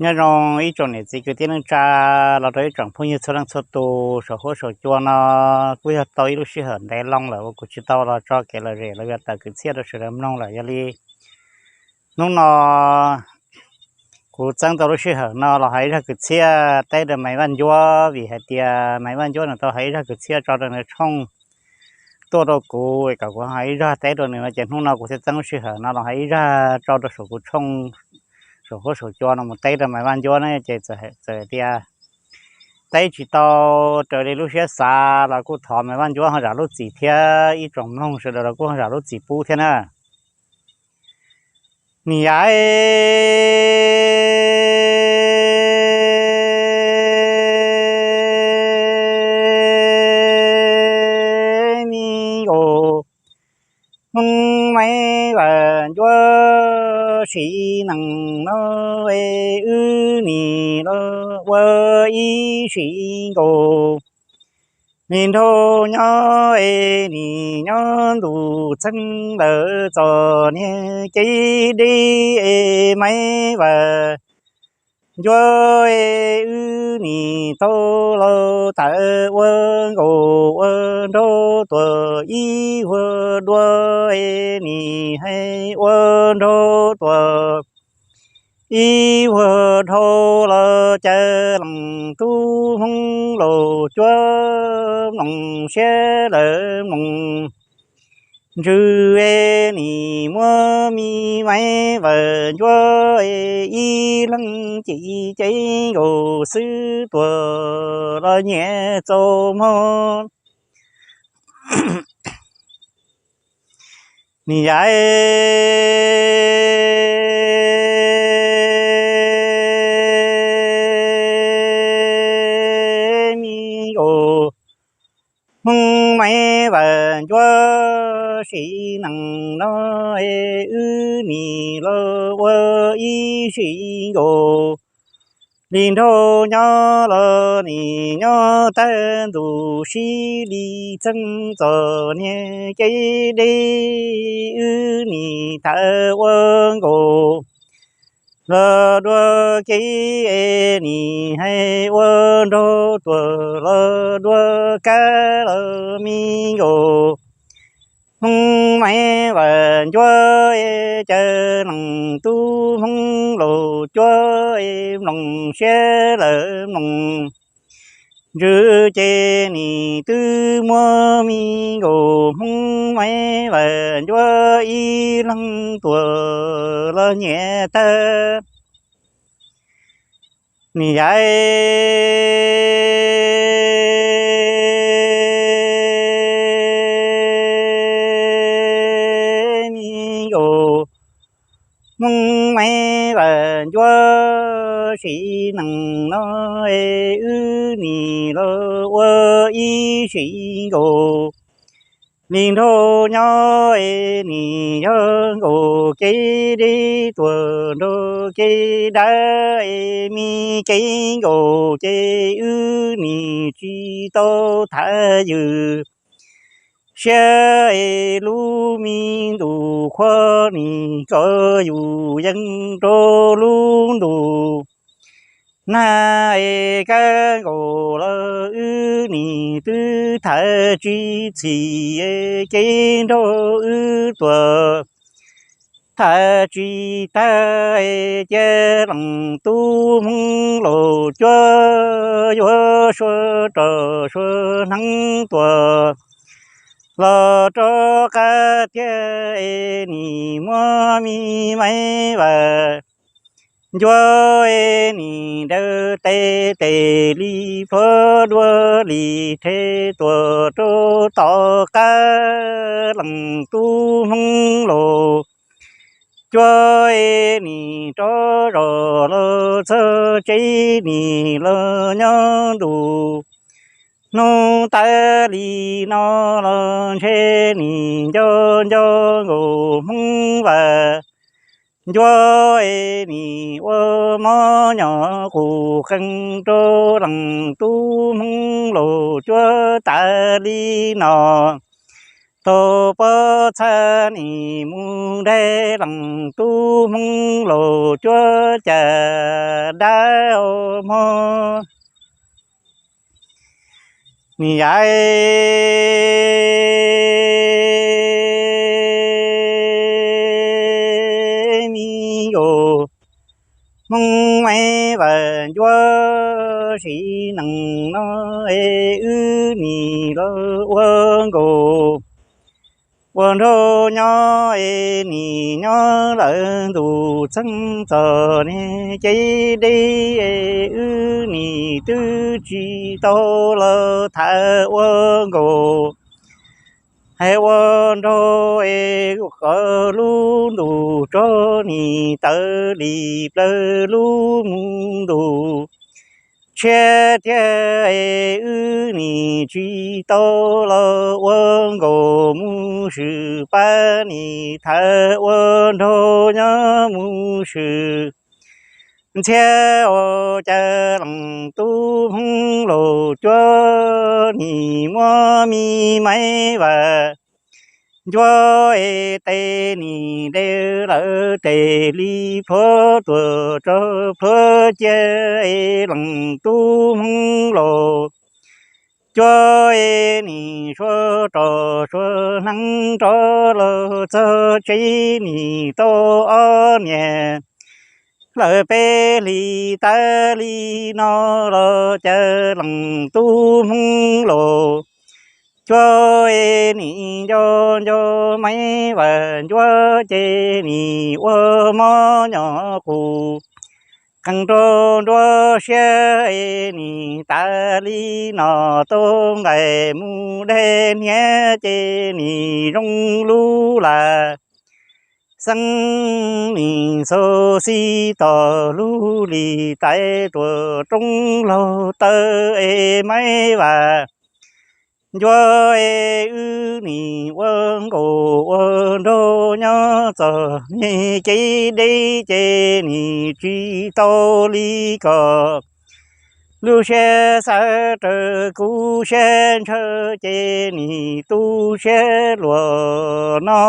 Nyob zoo ib tsoom niam txiv kwv tij neej tsa los rau ib tsoom phooj ywg txhua leej txhua tus saum huab saum cua no. Kuj yog tau ib lub sij hawm ntev loo lawm uas kuv tsis tau los tso kev lom zem los yog tawm kwv txhiaj rau sawv daws mloog lawm. Yog li hnub no kuv txeeb tau lub sij hawm no los hais ib zaj kwv txhiaj teb rau Maiv Vaj Ncuab, vim hais tias Maiv Vaj Ncuab nws tau hais ib zaj kwv txhiaj tso rau nws tshooj tuaj rau kuv kom kuv hais ib zaj teb rau nws no, ces hnub no kuv thiaj txeeb lub sij hawm no los hais ib zaj tso rau saum kuv tshooj saum huab saum cua no mus teb rau Maiv Vaj Ncuab na. Ces txawm hais tias teb tsis tau raws li lub siab xav los kuj thov Maiv Vaj Ncuab ho zam lub txim thiab ib tsoom mloog sawv daws los kuj ho zam lub txim pub thiab na. Nim yav me nkaus, Hmoob Maiv Vaj Ncuab sim neej no, wb nim los ua ib sim nkaus. Li nraug nyob es nim nyob ntuj txeeg lawm txom nyem ces deb es Maiv Vaj Ncuab es wb nim tau los tawm ua nkaus ua nraug tuag ib vuag dua es nim hais ua nraug tuag ib vuag dhau los cas leej tub Hmoob Lauj Cuab mloog siab lawm mloog ntsws es nim muab me Maiv Vaj Ncuab ib leeg cim ces nkaus xwb tuag los nyiam txaus mog. Nim yav me nkaus, Hmoob Maiv Vaj Ncuab sim neej no es wb nim los ua ib sim nkaus. Li nraug nyob los nim nyob tag ntuj sib li txeeg txom nyem ces deb wb nim tawm ua nkaus los dua kev es nim hais ua nraug tuag los dua kab los me nkaus. Hmoob Maiv Vaj Ncuab es cas leej tub Hmoob Lauj Cuab es mloog siab lawm mloog ntsws ces nim twb muab me nkaus Hmoob Maiv Vaj Ncuab ib leeg tuag los nyiam tag. Nim yav me nkaus, Hmoob Maiv Vaj Ncuab sim neej no es wb nim los ua ib sim nkaus. Li nraug nyob es nim yog nkaus kev deb tuag nraug kev dawb es me kev nkaus ces wb nim tsis tau tham yws siab es lub me ntuj qhuav nim kom yus yeej rau lub ntuj nag es kab nkaus los wb nim twb tham tsis txhim es kev nraug wb tuag tham tsis tag es cia leej tub Hmoob Lauj Cuab yuav sua rog sua hneev tuag los rov qab tiag es nim muab me Maiv Vaj Ncuab es nim daws tes tes li plhuav dua li rhe tuag rau tom qab leej tub Hmoob Lauj Cuab es nim rov zos los txog tsev nim los nyob ntuj hnub tawm li no los ntshe nim nco nco nkaus Hmoob Vaj Ncuab es nim ua mob nyom qus qees rau leej tub Hmoob Lauj Cuab tas li no. Tau pov txhab nim mus dai leej tub Hmoob laus cuab cas dab mog. Nim yaim me nyuam Hmoob Maiv Vam Ncuab sim neej no es wb nim los ua nkaus ua nraug nyob es nim nyob lawm ntuj txheej txom nyem ces deb es wb nim twb tsis tau los tham ua nkaus hais ua nraug es qhov lub ntuj tsaus nim tawv li plaws lub mus ntuj tshiab tiag es wb nim tsis tau los ua nkaus mus swm pab nim tham ua nraug nyob mus swm ntxhiab ua cas leej tub Hmoob laus cuab nim muab me Maiv Vam Ncuab es tes nim de lawm tes li plhuav tuag rau plhuav cia es leej tub Hmoob laus cuab es nim suav rau suav hneev rov los txog tsev nim tau ob niam lawm peb hlis tas li no los cas leej tub Hmoob laus cuab es nim nco nco Maiv Vam Ncuab ces nim ua mob nyom qus qees rau nruab siab es nim tas li no tau nqaim mus dai hniav ces nim zoo lub lam xeeb nim xau xib tos lub lis tais tuam roob laug taw es Maiv Vam Ncuab es wb nim ua nkaus ua nraug nyob txom nyem ces deb ces nim tsis tau li kom lub siab xav raws kuv siab ntshaw ces nim tu siab luag no